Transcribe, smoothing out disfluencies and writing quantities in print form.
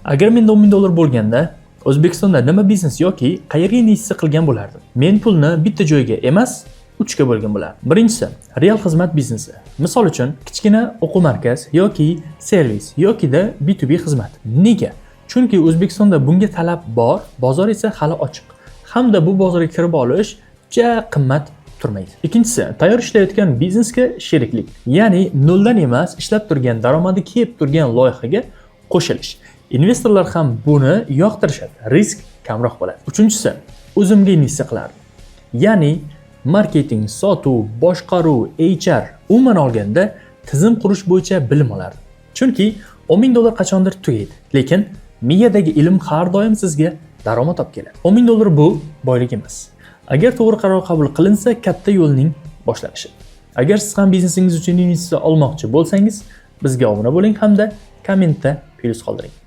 Agar menda 10 ming dollar bo'lganda, O'zbekistonda nima biznes yoki qayerga investitsiya qilgan bo'lardim? Men pulni bitta joyga emas, uchga bo'lgan bo'lardim. Birinchisi, real xizmat biznesi. Misol uchun, kichkina o'quv markaz yoki servis yokida B2B xizmat. Nega? Chunki O'zbekistonda bunga talab bor, bozor esa hali ochiq. Hamda bu bozorga kirib olish ja qimmat turmaydi. Ikkinchisi, tayyor ishlayotgan biznesga sheriklik. Ya'ni noldan emas, ishlab turgan, daromadi kelib turgan loyihaga qo'shilish. Investorlar ham buni yoqtirishadi. Risk kamroq bo'ladi. Uchinchisi, o'zimga investitsiya qilardim. Ya'ni marketing, sotuv, boshqaruv, HR, umuman olganda tizim qurish bo'yicha bilim olardim. Chunki 10 ming dollar qachondir tugaydi, lekin miyadagi ilm har doim sizga daromad olib keladi. 10 ming dollar bu boylik emas. Agar to'g'ri qaror qabul qilinsa, katta yo'lning boshlanishi. Agar siz ham biznesingiz uchun investitsiya olmoqchi bo'lsangiz, bizga obuna bo'ling hamda kommentda plyus qoldiring.